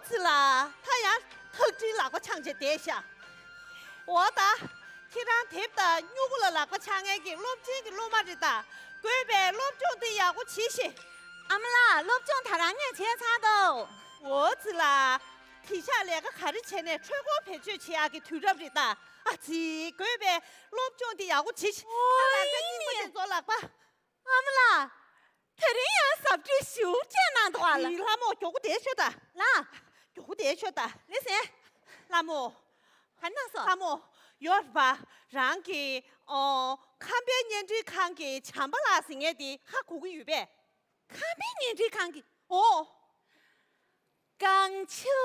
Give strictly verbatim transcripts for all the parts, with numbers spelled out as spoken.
ཙི་ལ། ད་ཡང་ཐག་ཁྲིའི་ལག་པ་འཆང་བྱས་བསྡད་ཤག་འོ་ད། ཁྱེད་རང་དེབ་དང་སྨྱུ་གུ་ལ་ལག་པ་འཆང་མཁན་གྱི་སློབ་ཆེན་གྱི་སློབ་མ་རེད་ད། དགོས་པའི་སློབ་སྦྱོང་དེ་ཡག་པོ་བྱེད་ཤིག་ཨ་མ་ལགས། སློབ་སྦྱོང་ད་རང་ངས་བྱས་ཚར་འདུག་འོ་ཙི་ལ། དེང་སང་ལས་ཀ་ག་རེ་བྱས་ནས་འཕྲུལ་འཁོར་བེད་སྤྱོད་བྱེད་ཡག་གི་དུས་རབས་རེད་ད། ཨ་ཙི། དགོས་པའི་སློབ་སྦྱོང་དེ་ཡག་པོ་བྱེད་ཤིག་ཨོ་ད་ལག་ཆ་ཡིན་རྙིང་པ་ནི། དེ་ཚོ་ལག་པ། ཨ་མ་ལགས། དེ་རིང་ཡང་ཟབ་ཁྲིད་ཞུ་བྱས་གནང་འདུག་ཨ་ལ། ལྷ་མོ་མགྱོགས་པོ་བསྡད་ཤོག་ད། ལགས། མགྱོགས་པོ་བསྡད་ཤོག་ད། ལེ་ཟེར། ལྷ་མོ། ག་གནང་སོང་། ལྷ་མོ། ཡོད་རེད་པ། རང་གི་ཨོ། ཁམས་པའི་བརྙན་འཕྲིན་ཁང་གི་བྱམས་པ་ལགས་ཟེར་མཁན་དེ་ཧ་གོ་གི་ཡོད་པས། ཁམས་པའི་བརྙན་འཕྲིན་ཁང་གི། ཨོ། རྐང་ཆུ་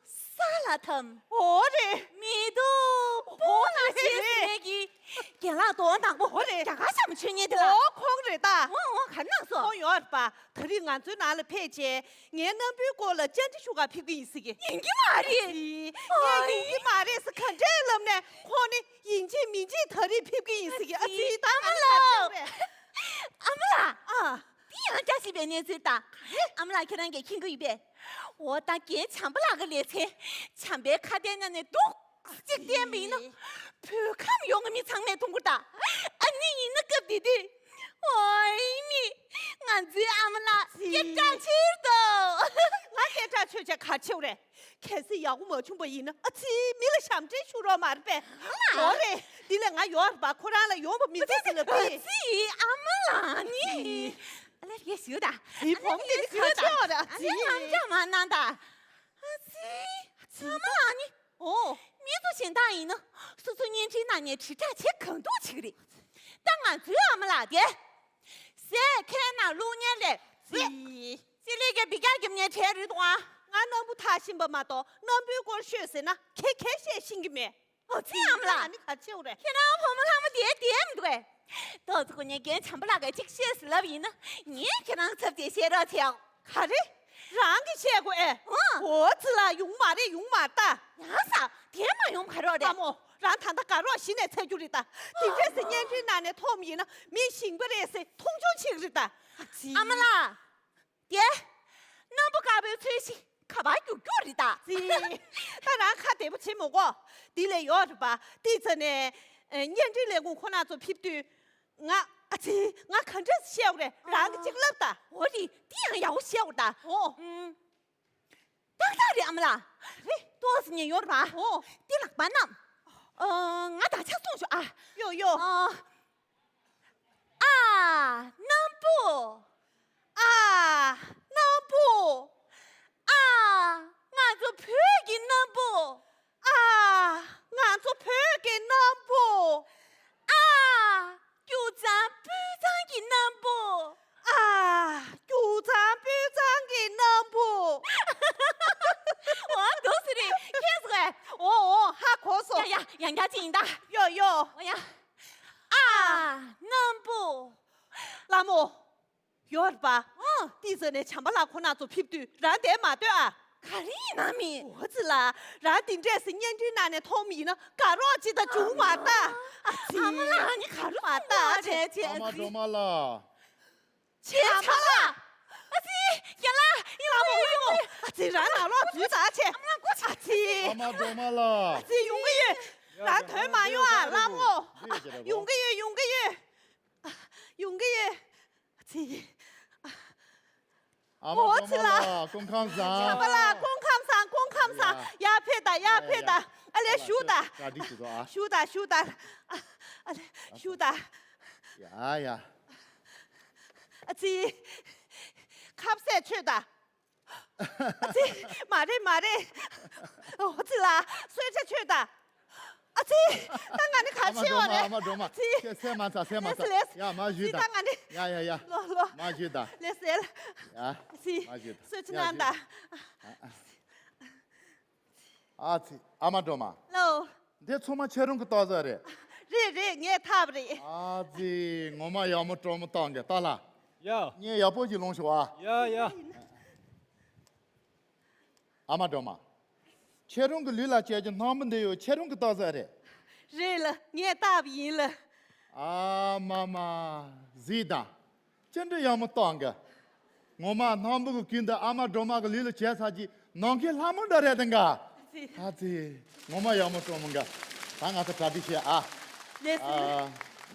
ས་ལ་འཐམ། ཨོ་རེད། མེ་ཏོག་སྤོ་ལ་ཨོ་རེད། ཞེས་ཟེར་མཁན་གྱི་རྒན་ལགས་དོ་ནག་པོ། ཨོ་རེད། རྒྱ་གར་ཤ་མོ་མཆོད་མཁན་དེ་ལ། ཨོ་ཁོང་རེད་ད། ཨོ་ཨོ་ག་གནང་སོང་། ཁོང་ཡོད་རེད་པ། ད་རེས་ང་ཚོའི་ནང་ལ་ཕེབས་བྱས་ངའི་རྣམ་སྤུལ་སྐོར་ལ་བཅར་འདྲི་ཞུ་གར་ཕེབས་ཀྱི་ཡིན་ཟེར་གི། ཡིན་གྱི་མ་རེད། ཨི། ངས་ཡིན་གྱི་མ་རེད་ཟེར་ག་འདྲས་ལབ་ནས་ཁོང་ནི་ཡིན་གཅིག་མིན་གཅིག་ད་རེས་ཕེབས་ཀྱི་ཡིན་ཟེར་གི། ཨ་ཙི། ད་ང་ལ་ཨ་མ་ལགས། ཨ། འདི་ཡང་སྐྱ་སྲིད་པའི་གནས་ཚུལ་དང་། ཨ་མ་ལགས་ཁྱེད་རང་གིས་མཁྱེན་གྱི་ཡོད་པས། འོ་ད་རྒན་བྱམས་པ་ལགས་ཀྱི་ལེ་ཚན་བྱམས་པའི་ཁ་བརྡའི་ནང་ནས་འདུག་གཅིག་བསྟན་པ་ཡིན་ན། བོད་ཁམས་ཡོངས་ཀྱི་མི་ཚང་མས་མཐོང་གི་རེད་ད། ཨ་ནི་ཡིན་ན་སྐབས་དེ་དུས། ཨོ་ཨི་མི། ང་ཚོའི་ཨ་མ་ལགས་སྐད་གྲགས་ཆེ་རུ་འདུག་ང་སྐད་གྲགས་ཆོད་བྱས་ག་རེ་བྱེད་དགོས་རེད། གལ་སྲིད་ཡག་པོ་མ་བྱུང་པ་ཡིན་ན་ཨ་ཙི་མི་ལ་ཞབས་འདྲེན་ཞུ་རོགས་མ་རེད་པས། ཨ་མ་ལགས། ཨོ་རེད། འདི་ལས་ང་ཡོད་རེད་པ། ཁོ་རང་ལ་ཡོང་བ་མི་འདུག་ཟེར་ལབ་ཨ་དུས། ཙི་ཨ་མ་ལགས་ནི། ཨ་ལས་ཡེ་ཞུ་ད། ཨ་ལས་ཡེ་ཞུ་ད། ཨ་ལས་ཨམ་ཅག་མ་གནང་ད། ཨ་ཙི། ཨ་ཙི་ཨ་མ་ལགས་ནི། ཨོ། མི་ཚོ་གཞན་དག་ཡིན་ན་སོ་སོའི་བརྙན་འཕྲིན་ནང་ནས་དྲིལ་བསྒྲགས་བྱེད་གང་ཐུབ་བྱེད་ཀྱི་རེད། ད་ང་ཚོའི་ཨ་མ་ལགས་དེ། ཟས་ཁའི་ནང་བླུགས་མཁན་ལས། ཙི། ཙི་ལི་གི་བི་གར་གྱི་མཉེན་ཆས་རེད་དོ། ང་སྣམ་བུ་འཐག་ཤེས་པ་མ་གཏོགས་སྣམ་བུའི་སྐོར་ཤོད་ཟེར་ན་ཁེ་ཁེ་བཤད་ཤེས་ཀྱི་མེད། ཨོ་ཙི་ཨ་མ་ལགས། ཨ་ནི་ག་ཆེའུ་རེད། ཁྱེད་རང་བུ་མོ་ལྷ་མོ་དེ་དེ་མི་འདུག་གས། ཏོག་ཙི་ཁོ་ངས་རྒན་བྱམས་པ་ལགས་ཀྱིས་གཅིག་བཤད་ཟེར་ལབ་ཡིན་ན་ངས་ཁྱེད་རང་ཚབ་བྱས་བཤད་རོགས་བྱེད་ཨང་། ག་རེ། རང་གིས་བཤད་དགོས་ཨེ། ཨང་། ཨོ་ཙི་ལགས་ཡོང་མ་རེད་ཡོང་མ་རེད་ད། ཡང་ས་དེ་མ་ཡོང་ག་རོགས་རེད། ལྷ་མོ་རང་ད་ལྟ་དགའ་རོགས་གཞི་ནས་འཚལ་རྒྱུ་རེད་ད། དེ་འདྲས་སེ་བརྙན་འཕྲིན་ནང་ནས་མཐོང་ཡིན་ན་མི་ཞིང་པ་རེད་ཟེར་མཐོང་ཆུང་བྱེད་ཀྱི་རེད་ད། ཨ་ཙི། ཨ་མ་ལགས། དེ། སྣམ་བུ་དཀར་པོའི་ཚོས་གཞི་ག་པར་རྒྱུག་རྒྱུག་རེད་ད། ཙི། ད་རང་ཁ་བདེ་པོ་བྱེད་མི་དགོས། འདི་ལས་ཡོད་རེད་པ། ཏི་ཙི་ནས། ཨ། བརྙན་འཕྲིན་ལས་ཁུངས་ཁོ་ན་ཚོ་ཕེབས་དུས། ང་། ཨ་ཙི། ང་ག་འདྲས་བཤད་དགོས་རེད། ཨ། རང་གིས་གཅིག་ལབ་ད། འོ་རེད། འདི་ཡང་ཡག་པོ་བཤད་དགོས་ད། འོ། ཨུམ། ཏག་ཏག་རེད་ཨ་མ་ལགས། རེད། ཏོག་ཙམ་ཉན་ཡོད་རེད་པ། འོ། འདི་ལག་པ་ན། ཨ། ང་ད་ཆ་སོང་ཤོག་ཨ། ཡོ་ཡོ། ཨ། ཨ། སྣམ་བུ། ཨ། སྣམ་བུ། ཨ། ང་ཚོ་བོད་ཀྱི་སྣམ་བུ། ཨ། ང་ཚོ་བོད་ཀྱི་སྣམ་བུ། ཨ། རྒྱུ་གཙང་སྤུས་གཙང་གི་སྣམ་བུ། ཨ། རྒྱུ་གཙང་སྤུས་གཙང་གི་སྣམ་བུ། འོ་འདུག་སེ་རེད། མཁྱེན་སོང་ངས། འོ་འོ་ཧ་གོ་སོང་། ཡ་ཡ་ཡང་བསྐྱར་ཅིག་ཡིན་ད། ཡོ་ཡོ། འོ་ཡ། ཨ། སྣམ་བུ། ལྷ་མོ། ཡོད་རེད་པ། ཨ། ཏི་ཙི་ནས་བྱམས་པ་ལགས་ཁོ་ན་ཚོ་ཕེབས་དུས་རང་བསྡད་མ་སྡོད་ཨ། ག་རེ་ཡིན་ན་མི། འོ་ཙི་ལགས། རང་འདི་འདྲས་སེ་བརྙན་འཕྲིན་ནང་ནས་མཐོང་མི་ཡིན་ན་དགའ་རོགས་ཅིག་དང་བྱུང་མ་ད། ཨ་ཙི། ཨ་མ་ལགས་ནི་ག་རུ་མ་ད་བྱས་བྱས། ཨ་མ་སྒྲོལ་མ་ལགས། བྱས་བྱ་ལ། ཨ་ཙི། རྒན་ལགས་ཡིན་ལ་མོ་ཡིན་མོ། ཨ་ཙི་རང་ནང་ལོགས་འཛུལ་ད་བྱས། ཨ་མ་ལགས་སྒོ་ཕྱེ། ཨ་ཙི། ཨ་མ་སྒྲོལ་མ་ལགས། ཨ་ཙི་ཡོང་གི་ཡོད། རང་དོན་མ་ཡོང་ཨ་ལ་མོ། ཡོང་གི་ཡོད་ཡོང་གི་ཡོད། ཡོང་གི་ཡོད། ཨ་ཙི། ཨ་མ་འོ་ཙི་ལ། སྒྲོལ་མ་ལགས་སྐུ་ཁམས་བཟང་། བྱམས་པ་ལགས་སྐུ་ཁམས་བཟང་སྐུ་ཁམས་བཟང་། ཡ། ཡར་ཕེབས་དང་ཡར་ཕེབས་དང་། ཨ་ལས་བཞུགས་དང་། བཞུགས་དང་བཞུགས་དང་། ཨ་ལས་བཞུགས་དང་། ཡ་ཡ། ཨ་ཙི། ཁ་ཟས་མཆོད་དང་། ཨ་ཙི། མ་རེད་མ་རེད། འོ་ཙི་ལ་གསོལ་ཇ་མཆོད་དང་། ཨ་ཙི། ད་ང་ནི་ག་ཨ་མ་བྱེད་འོ་རེད། ཨ་མ་སྒྲོལ་མ། ཨ་ཙི། ཁྱེད་ཟས་མ་ཚ་ཟས་མ་ཚ། ལེས་ལེས། ཡ་མ་བཞུད་ད། ད་ང་ནི། ཡ་ཡ་ཡ། ལོ་ལོ། མ་བཞུད་ད། ལེས་ལེས། ཡ། ཨ་ཙི། མ་བཞུད་ད། གསོལ་ཇ་ཡ་གནང་བཞུད་དང་། ད། ཨ་ཨ། ཨ་ཙི། ཨ་མ་སྒྲོལ་མ། ལོ། འདི་ཚང་མ་ཁྱེད་རང་གི་ཏོག་ཙམ་རེད། རེད་རེད། ངས་འཐག་པ་རེད། ཨ་ཙི། ངོ་མ་ཡག་མོ་སྤྲོ་མོ་བཏང་གི་ལྟ་ལ། ཡ། ངས་ཡག་པོ་ཞིག་ལོངས་ཤོག་ཨ། ཡ་ཡ། ཨ་མ་སྒྲོལ་མ། ཁྱེད་རང་གི་ལུས་ལ་བྱས་ཀྱི་སྣམ་བུ་འདི་ཡོད་ཁྱེད་རང་གི་ཏོག་ཙམ་རེད། རེད་ལ་ངས་བཏགས་པ་ཡིན་ལ། ཨ་མ་མ། གཟིགས་དང་། ཅི་འདྲ་ཡག་མོ་བཏང་གི། ངོ་མ་སྣམ་བུ་གི་གོས་འདི་ཨ་མ་སྒྲོལ་མ་གི་ལུས་ལ་བྱས་ཚར་གྱི་ ནང་གི་ལྷ་མོ་འདྲ་རེད་དང་ག་ཨ་ཙི། ཨ་ཙི། ངོ་མ་ཡག་མོ་སྤྲོ་མོ་འགའ། ད་ང་ཚོ་གྲ་སྒྲིག་བྱེད་ཨ། ལས་སི། ཨ།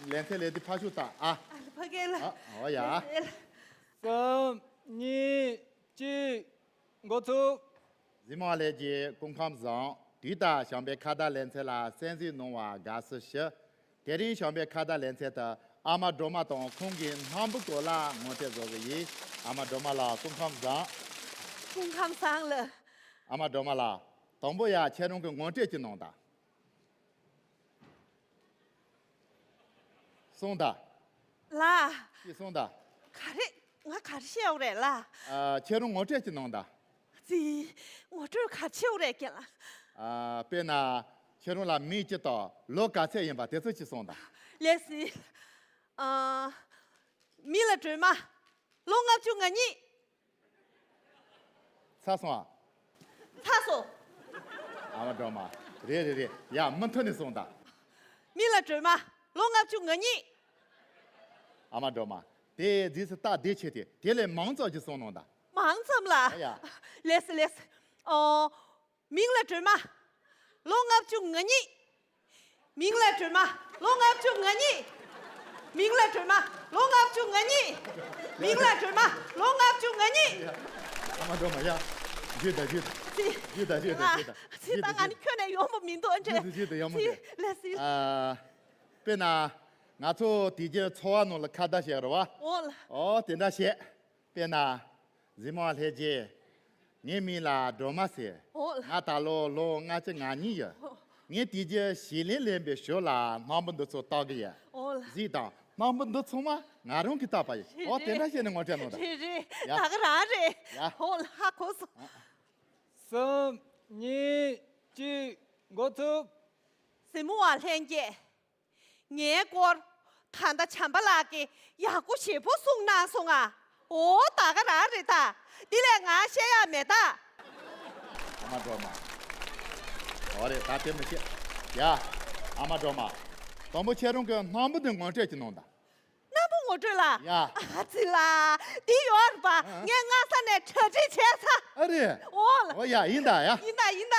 ལན་ཚད་ལས་དེ་ཕ་ཤུ་ད་ཨ། ཨ་ཕ་གེ་ལ། ཨ། འོ་ཡ། ལས་སི། གསུམ། གཉིས། གཅིག་འགོ་ཚུགས། གཟིགས་མོ་བ་ལྷན་རྒྱས་སྐུ་ཁམས་བཟང་། དུས་ལྟར་བྱམས་པའི་ཁ་བརྡ་ལེ་ཚན་ལ་གསན་གཟིགས་གནང་བར་དགའ་བསུ་ཞུ། དེ་རིང་བྱམས་པའི་ཁ་བརྡ་ལེ་ཚན་དུ་ཨ་མ་སྒྲོལ་མ་དང་ཁོང་གི་སྣམ་བུ་སྐོར་ལ་ངོ་སྤྲོད་བཟོ་གི་ཡིན། ཨ་མ་སྒྲོལ་མ་ལགས་སྐུ་ཁམས་བཟང་། སྐུ་ཁམས་བཟང་ལགས། ཨ་མ་སྒྲོལ་མ་ལགས། དང་པོ་ཡ་ཁྱེད་རང་གི་ངོ་སྤྲོད་ཅིག་གནང་དང་། གསུངས་དང་། ལགས། ཅི་གསུངས་དང་། ག་རེ། ང་ག་རེ་བཤད་འོ་རེད་ལགས། ཨ། ཁྱེད་རང་ངོ་སྤྲོད་ཅིག་གནང་དང་། ཙི། ངོ་སྤྲོད་ག་རེ་བྱེད་འོ་རེད་རྒན་ལགས། ཨ། དཔེར་ན། ཁྱེད་རང་ལ་མིང་ཅི་དང་ལོ་ག་ཚད་ཡིན་པ་དེ་ཚོ་ཅིག་གསུངས་དང་། ལགས་སི། ཨ། མིང་ལ་སྒྲོལ་མ། ལོ་ལྔ་བཅུ་ང་གཉིས། ཚར་སོང་ཨ། ཚར་སོང་། ཨ་མ་སྒྲོལ་མ། རེད་རེད་རེད། ཡ་མུ་མཐུད་ནས་གསུངས་དང་། མིང་ལ་སྒྲོལ་མ། ལོ་ལྔ་བཅུ་ང་གཉིས། ཨ་མ་སྒྲོལ་མ། དེ་རྗེས་སུ་ད་བདེ་ཆེ་དེ་དེ་ལས་མང་ཙམ་ཅིག་གསུངས་གནང་དང་། མང་ཙམ་ལ། ཨ་ཡ། ལགས་སི་ལགས་སི། ཨོ། མིང་ལ་སྒྲོལ་མ། ལོ་ལྔ་བཅུ་ང་གཉིས། མིང་ལ་སྒྲོལ་མ། ལོ་ལྔ་བཅུ་ང་གཉིས། མིང་ལ་སྒྲོལ་མ། ལོ་ལྔ་བཅུ་ང་གཉིས། མིང་ལ་སྒྲོལ་མ། ལོ་ལྔ་བཅུ་ང་གཉིས། ཨ་མ་སྒྲོལ་མ་ཡ། བརྗོད་དང་བརྗོད་དང་། ཙི། བརྗོད་དང་བརྗོད་དང་བརྗོད་དང་། ཙི་ད་ང་ནི་ཁྱོན་ནས་ཡོང་པ་མི་འདུག་ཨ་འདྲེ། བརྗོད་དང་བརྗོད་དང་ཡག་མོ་ཙི་རེད། ལགས་སི། ཨ། དཔེར་ན། ང་ཚོ་དེ་རྗེས་འཚོ་བ་ནང་ལ་ཁ་བརྡ་བྱས་རེད་བ། འོ་ལ། ཨོ་དེ་འདྲ་བྱས། དཔེར་ན། གཟིགས་མོ་བ་ལྷན་རྒྱས། ངའི་མིང་ལ་སྒྲོལ་མ་ཟེར། འོ་ལ། ང་ད་ལོ་ལོ་ལྔ་བཅུ་ང་གཉིས་ཡོད། འོ། ངས་དེ་རྗེས་ཞི་ལིང་ལེན་པའི་ཞོར་ལ་སྣམ་བུ་འདི་ཚོ་བཏགས་ཀྱི་ཡོད། འོ་ལ། གཟིགས་དང་། སྣམ་བུ་འདི་ཚང་མ་ང་རང་གིས་བཏགས་པ་ཡིན། རེད་ཨོ་དེ་རེད། འདྲ་བྱས་ནས་ངོ་སྤྲོད་གནང་དང་། རེད་རེད། ཡ། ད་ག་རང་རེད། ཡ། འོ་ལ་ཧ་གོ་སོང་། གསུམ། གཉིས། གཅིག་འགོ་ཚུགས། གཟིགས་མོ་བ་ལྷན་རྒྱས། ངའི་སྐོར། ད་ལྟ་བྱམས་པ་ལགས་ཀྱིས་ཡག་པོ་ཞེ་པོ་གསུངས་གནང་སོང་ང་། འོ་ད་ག་རང་རེད་ད། འདི་ལས་ང་བཤད་ཡག་མེད་ད། ཨ་མ་སྒྲོལ་མ། འོ་རེད་ད་དེ་མི་བཤད། ཡ། ཨ་མ་སྒྲོལ་མ། དང་པོ་ཁྱེད་རང་གི་སྣམ་བུ་འདི་ངོ་སྤྲོད་ཅིག་གནང་དང་། སྣམ་བུ་ངོ་སྤྲོད་ལ། ཡ། ཨ་ཙི་ལ། འདི་ཡོད་རེད་པ། ཨ། ངས་སྔ་ས་ནས་གྲ་སྒྲིག་བྱས་ཚར། ཨ་རེད། འོ་ལ། འོ་ཡ་ཡིན་ད་ཡ། ཡིན་ད་ཡིན་ད།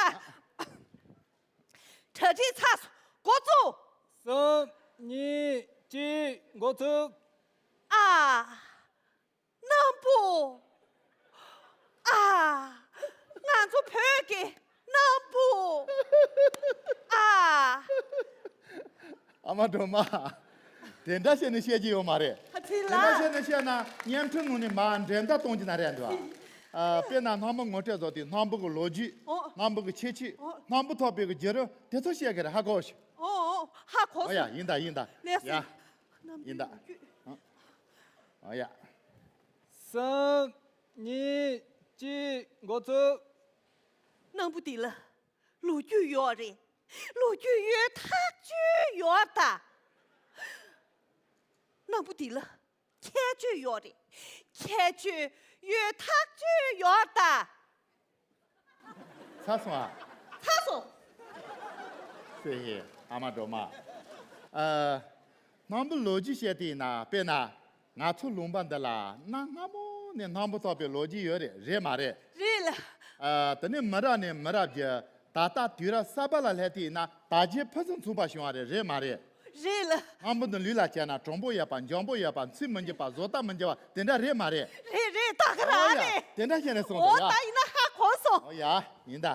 གྲ་སྒྲིག་ཚར་སོང་། འགོ་བཙུགས། གསུམ། གཉིས། གཅིག་འགོ་ཚུགས། ཨ། སྣམ་བུ། ཨ། ང་ཚོ་བོད་ཀྱི་སྣམ་བུ། ཨ། ཨ་མ་སྒྲོལ་མ། དེ་འདྲ་བྱས་ནས་བཤད་ཀྱི་ཡོད་མ་རེད། ཨ་ཙི་ལ། དེ་འདྲ་བྱས་ནས་བཤད་ན་བརྙན་འཕྲིན་ནང་ནས་མར་འགྲན་ཟླ་གཏོང་གི་ན་རེད་འདུག་ཨ། ཨ། དཔེར་ན་སྣམ་བུ་ངོ་སྤྲོད་བཟོ་དུས་སྣམ་བུ་གི་ལོ་རྒྱུས། ཨོ། སྣམ་བུ་གི་ཁྱད་ཆོས། ཨོ། སྣམ་བུ་ཐོགས་པའི་གི་བརྒྱུད་རིམ་དེ་ཚོ་བཤད་གི་རེད། ཧ་གོ་ཤི། ཨོ་ཨོ་ཧ་གོ་ཨོ་ཡ། སོང་། ཡིན་ད་ཡིན་ད། ལགས་སོ། ཡ། ཡིན་ད། ཨོ་ཡ། གསུམ། གཉིས། གཅིག་འགོ་ཚུགས། སྣམ་བུ་འདི་ལ་ལོ་རྒྱུས་ཡོད་རེད། ལོ་རྒྱུས་ཡོད་ཐག་ཆོད་ཡོད་ད། སྣམ་བུ་འདི་ལ་ཁྱད་ཆོས་ཡོད་རེད། ཁྱད་ཆོས་ཡོད་ཐག་ཆོད་ཡོད་ད། ཚར་སོང་ཨ། ཚར་སོང་། སེ་ཧེ། ཨ་མ་སྒྲོལ་མ། ཨ། སྣམ་བུ་ལོ་རྒྱུས་བཤད་དེ་ཡིན་ན་དཔེར་ན། ང་ཚོ་ལུང་པ་འདི་ལ་གནའ་སྔ་མོ་ནས་སྣམ་བུ་ཐོགས་པའི་ལོ་རྒྱུས་ཡོད་རེད། རེད་མ་རེད། རེད་ལ། ཨ། དེ་ནས་མི་རབས་ནས་མི་རབས་ཀྱི་ད་ལྟ་དུས་རབས་གསར་པ་ལ་སླེབས་དུས་ན་དར་རྒྱས་ཕུན་སུམ་ཚོགས་པ་བྱུང་བ་རེད། རེད་མ་རེད། རེད་ལ། སྣམ་བུ་འདི་ལུས་ལ་བྱས་ན་གྲུང་པོ་ཡོད་པ། འཇམ་པོ་ཡོད་པ། ཚིག་མི་འགྱུར་བ། བཟོ་ལྟ་མི་འགྱུར་བ། དེ་འདྲ་རེད་མ་རེད། རེད་རེད། ད་ག་རང་ཨོ་ཡ། རེད། དེ་འདྲ་བྱས་ནས་གསུངས་ཨོ་ད་ཡ། ད་ཡིན་ན་ཧ་གོ་སོང་། ཨོ་ཡ། ཡིན་ད།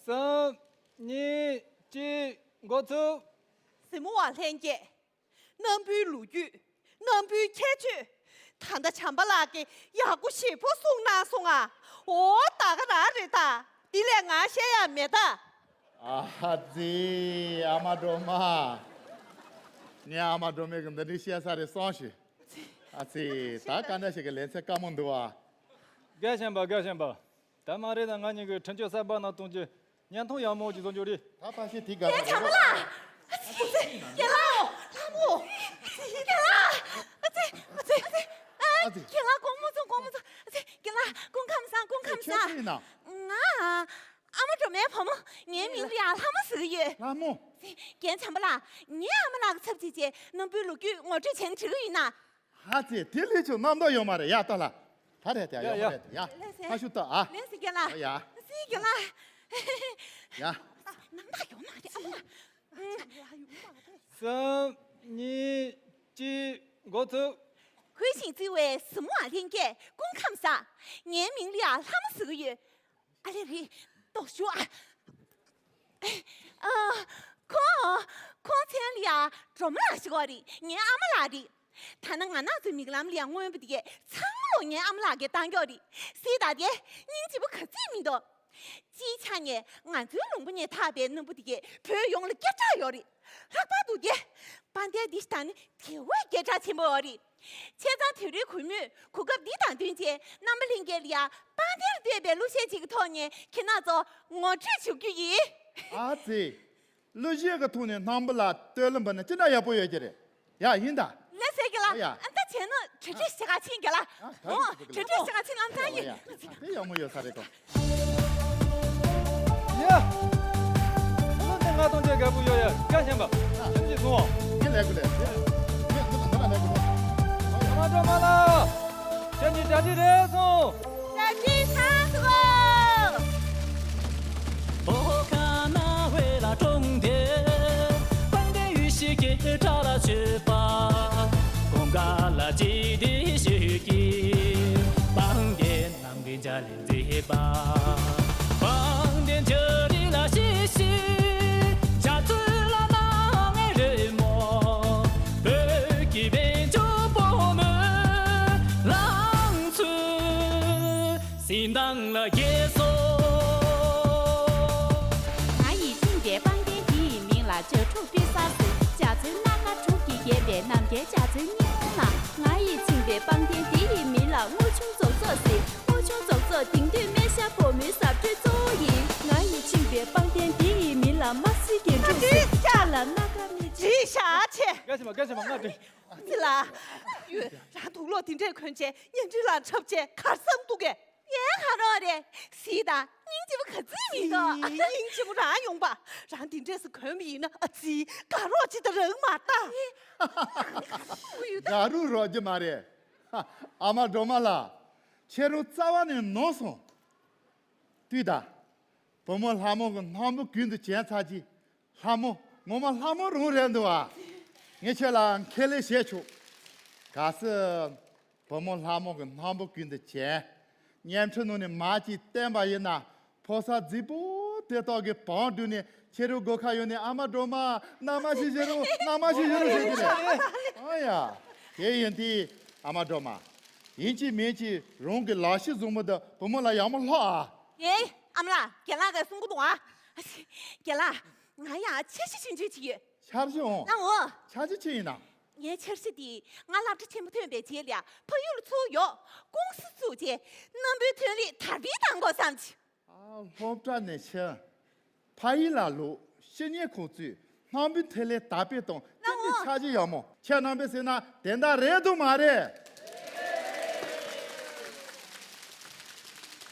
གསུམ། གཉིས། གཅིག་འགོ་ཚུགས། གཟིགས་མོ་བ་ལྷན་རྒྱས། སྣམ་བུའི་ལོ་རྒྱུས། སྣམ་བུའི་ཁྱད་ཆོས། ད་ལྟ་བྱམས་པ་ལགས་ཀྱིས་ཡག་པོ་ཞེ་པོ་གསུངས་གནང་སོང་ང་། ཨོ་ད་ག་རང་རེད་ད། འདི་ལས་ང་བཤད་ཡག་མེད་ད། ཨ་ཧ་ཙི། ཨ་མ་སྒྲོལ་མ། ངས་ཨ་མ་སྒྲོལ་མས་གི་འདི་འདྲའི་བཤད་ས་རེད་སོང་ཞིག་ཨ་ཙི། ད་ག་འདྲ་ཞིག་གི་ལེ་ཚན་དཀའ་མོ་འདུག་ཨ། དགའ་བཞིན་པ་དགའ་བཞིན་པ། ད་མ་རེད་ན་ང་གཉིས་ཀྱི་འཕྲིན་བཅོལ་གསར་པ་ནང་གཏོང་རྒྱུ་བརྙན་ཐུང་ཡག་མོ་ཅིག་བཟོ་རྒྱུ་རེད། ད་ཕ་ཤི་དེ་དགའ་རྒན་བྱམས་པ་ལགས། ཨ་ཙི། རྒན་ལགས། ལྷ་མོ། རྒན་ལགས། ཨ་ཙི། ཨ་ཙི། ཨ་ཙི། རྒན་ལགས་དགོངས་པ་མ་ཚོམ་དགོངས་པ་མ་ཚོམ། ཨ་ཙི། རྒན་ལགས་སྐུ་ཁམས་བཟང་སྐུ་ཁམས་བཟང་། ཁྱོད་སུ་ཡིན་ནམ། ང་། ཨ་མ་སྒྲོལ་མའི་བུ་མོ། ངའི་མིང་ལ་ཡང་ལྷ་མོ་ཟེར་གྱི་ཡོད། ལྷ་མོ། ཨ་ཙི། རྒན་བྱམས་པ་ལགས། ངའི་ཨ་མ་ལགས་ཀྱི་ཚབ་བྱས་བྱས་སྣམ་བུའི་ལོ་རྒྱུས་ངོ་སྤྲོད་བྱས་ན་འགྲིག་གི་ཡོད་ན། ཨ་ཙི། དེ་ལས་ཆུང་རྣམ་རྟོག་ཡོད་མ་རེད། ཡ་ལྟ་ལ། ད་རེད་དེ་ཡ་ཡ་ཡོད་མ་རེད་དེ་ཡ། ལགས་སེ། ཁ་ཤུ་ཏོ་ཨ། ལགས་སེ་རྒན་ལགས། ཨ་ཡ། ཏི་རྒན་ལགས། ཡ། ནང་ད་ཡོང་མ་རེད་ཨ་མ། གསུམ། གཉིས། གཅིག་འགོ་ཚུགས། ཧུའེ་ཞིང་རྩེ་བའི་གཟིགས་མོ་བ་ལྷན་རྒྱས་སྐུ་ཁམས་བཟང་། ངའི་མིང་ལ་ཡ་ལྷ་མོ་ཟེར་གྱི་ཡོད། ཨ་ལེ་རེད། ལྟོགས་ཤོག་ཨ། ཨ། ཁོང་ཁོང་མཚན་ལ་ཡ་སྒྲོལ་མ་ལགས་ཞུ་གི་རེད། ངའི་ཨ་མ་ལགས་རེད། ཐ་ན་ང་རང་ཚོའི་མིག་ལམ་ལ་ཡ་མངོན་པ་དེ་གས་ཚང་མ་ལོ་ངའི་ཨ་མ་ལགས་ཀྱིས་བཏང་ཀྱོག་རེད། སྲིད་ད་དེ་སྙིང་རྗེ་པོ་ག་ཚོད་མི་འདུག་སྤྱིའི་ཆ་ནས་ང་ཚོའི་ལུང་པ་ནས་ཐར་པའི་སྣམ་བུ་དེ་གས་བོད་ཡོངས་ལ་སྐད་གྲགས་ཡོད་རེད། ལྷག་པར་དུ་དེ་དཔལ་ལྡན་འདི་ཞིག་ད་ནི་དེ་བས་སྐད་གྲགས་ཆེན་པོ་ཡོད་རེད། བྱས་ཙང་དེ་རིང་གུས་མོས་གོ་སྐབས་འདི་དང་བསྟུན་བྱས་རྣམ་པ་ལྷན་རྒྱས་ལ་ཡ་དཔལ་ལྡན་ལ་བསྟོད་པའི་གླུ་གཞས་ཅིག་གི་ཐོག་ནས་ཁྱེད་རྣམ་ཚོ་ངོ་སྤྲོད་ཞུ་རྒྱུ་ཡིན། ཨ་ཙི། གླུ་གཞས་ཀྱི་ཐོག་ནས་རྣམ་པ་ལ་བསྟོད་གླུ་འབུལ་ན་ཅི་འདྲ་ཡག་པོ་ཡོད་ཀྱི་རེད། ཡ་ཡིན་ད། ལགས་སེ་རྒན་ལགས། ཡ། ཨ་ད་བྱས་ན་གྲ་སྒྲིག་བྱེད་ག་ཕྱིན་རྒན་ལགས། ཨ་ད་འོ་གྲ་སྒྲིག་བྱེད་ག་ཕྱིན་ལམ་སང་ཡིན། ཡ་དེ་ཡག་མོ་ཡོད་ས་རེད་གོ། ཡ། ལོ་འདི་ལྔ་སྟོང་ཅན་རྒད་པོ་ཡོད་ཡ་སྐྱ་ཞན་པ། ཁྱིམ་གྱི་སོང་། ངས་ལས་དགོས་ལས། ངས་འདི་ལ་ང་ལ་ལས་དགོས། ཨ་མ་སྒྲོལ་མ་ལགས། ཁྱེད་གཉིས་གྲ་སྒྲིག་རེད་སོང་། གྲ་སྒྲིག་ཚར་སོང་། ཨོ་ཁ་ན་ཝེ་ལ་གྲོང་སྡེ། དཔལ་ལྡན་ཡུལ་ཤེས་ཀྱི་བྲག་ལ་བྱོན་པ། གོང་དཀར་ལ་ཅི་བདེ་ཤོད་ཀྱི། དཔལ་ལྡན་རྣམ་རྒྱལ་མཇལ་ལས་མཛེས་པ། དཔལ་ལྡན་ཆུ་རི་ལ་ཤེས་ཤེས། འཇའ་ཚོན་ལ་སྣང་བའི་རོལ་མོ། བོད་ཀྱི་བོད་ལྗོངས་བུ་མོའི་ལང་ཚོའི་གཟི་མདངས་ལ་རྒྱས་སོ། ང་ཡིས་ཁྲིད་པའི་དཔལ་ལྡན་འདི་ཡི་མིང་ལ་བྱ་ཕྲུག་དཔེ་གསར་ཟེར། འཇའ་ཚོན་སྣ་ཁ་དྲུག་གིས་བརྒྱན་པའི་རྣམ་རྒྱལ་འཇའ་ཚོན་སྙན་ལ། ང་ཡིས་ཁྲིད་པའི་དཔལ་ལྡན་འདི་ཡི་མིང་ལ་དངུལ་ཆུང་རྫོང་ཚོགས་ཟེར། དངུལ་ཆུང་རྫོང་ཚོགས་དེང་དུས་སྨན་ཤར་བུ་མོའི་ཟབ་སྤྲོས་གཙོ་བོ་ཡིན། ང་ཡིས་ཁྲིད་པའི་དཔལ་ལྡན་འདི་ཡི་མིང་ལ་དམར་སེར་རྒྱན་དྲུག་ཟེར། ལྕགས་ལ་སྣ་ཁ་མི་ཅི་ཤ་ཆེ། དགའ་ཞིག་མ་དགའ་ཞིག་མ་ང་དྲིན། ཅི་ལ། ཡོད། རང་དུག་ལོག་འདི་འདྲས་གོན་བྱས་བརྙན་འཕྲིན་ལ་འཁྲབ་བྱས་གར་སོང་འདུག་གས། ཡའི་ཧ་རོ་རེད། སྲིད་ད་སྙིང་རྗེ་པོ་ག་ཚོད་མི་འདུག་སྙིང་རྗེ་པོ་རང་ཡོང་པ། རང་འདི་འདྲས་སུ་གོན་པ་ཡིན་ན་ཨ་ཙི། དགའ་རོགས་ཅི་ད་རང་མ་ལྟ། དགའ་རུ་རོགས་ཀྱི་མ་རེད། ཨ་མ་སྒྲོལ་མ་ལགས། ཁྱེད་རང་རྩ་བ་ནས་ནོར་སོང་། ལྟོས་དང་། བུ་མོ་ལྷ་མོ་གི་སྣམ་བུ་གུན་དུ་བྱས་ཚར་གྱི། ལྷ་མོ་ངོ་མ་ལྷ་མོ་རང་རེད་འདུག་ཨ། ངས་ཁྱེད་ལ་ཁས་ལེན་བྱས་ཆོག་གལ་སྲིད་བུ་མོ་ལྷ་མོ་གི་སྣམ་བུ་གུན་དུ་བྱས། བརྙན་འཕྲིན་ནང་ནས་མར་ཅིག་བསྟན་པ་ཡིན་ན། ཕོ་གསར་རྫིག་པོ་དེ་དག་གི་བང་བསྒྲུགས་ནས་ཁྱེད་རང་སྒོ་ཁ་ཡོང་ནས་ཨ་མ་སྒྲོལ་མ་མནའ་མ་ཞིག་བཞེས་རོགས། མནའ་མ་ཞིག་བཞེས་རོགས་ཟེར་གྱི་རེད། ཨ་ཡ། དེ་ཡིན་དུས་ཨ་མ་སྒྲོལ་མ། ཡིན་གཅིག་མིན་གཅིག་རང་གི་ལག་ཤེས་བཟང་པོ་འདི་བུ་མོ་ལ་ཡག་མོ་སློབ་ཨ། ཡེ། ཨ་མ་ལགས། རྒན་ལགས་ཀྱིས་གསུང་གི་འདུག་ཨ། རྒན་ལགས། ང་ཡང་འཆར་གཞི་ཆུང་ཆུང་ཅིག་ཡོད། འཆར་གཞི་འོང་། ལགས་འོང་། འཆར་གཞི་ཅི་ཡིན་ནམ། ངའི་འཆར་གཞི་འདི་ང་སློབ་གྲྭ་ཆེན་མོ་ཐོན་པའི་རྗེས་ལ་ཕ་ཡུལ་ལ་ཚུར་ཡོང་། ཀུང་སི་བཙུགས་རྗེས་སྣམ་བུའི་ཐོན་ལས་དར་སྤེལ་གཏང་དགོས་བསམ་གྱི། ཨ། སློབ་གྲྭ་ནས་ཕྱིར། ཕ་ཡུལ་ལ་ལོག་བཤེས་གཉེན་ཁོང་ཚོས་སྣམ་བུའི་ཐོན་ལས་དར་སྤེལ་གཏོང་། ལགས་འོང་། དེ་འདྲའི་འཆར་གཞི་ཡག་མོ། ཁྱེད་རྣམ་པས་ཟེར་ན་དེ་འདྲ་རེད་འདུག་མ་རེད།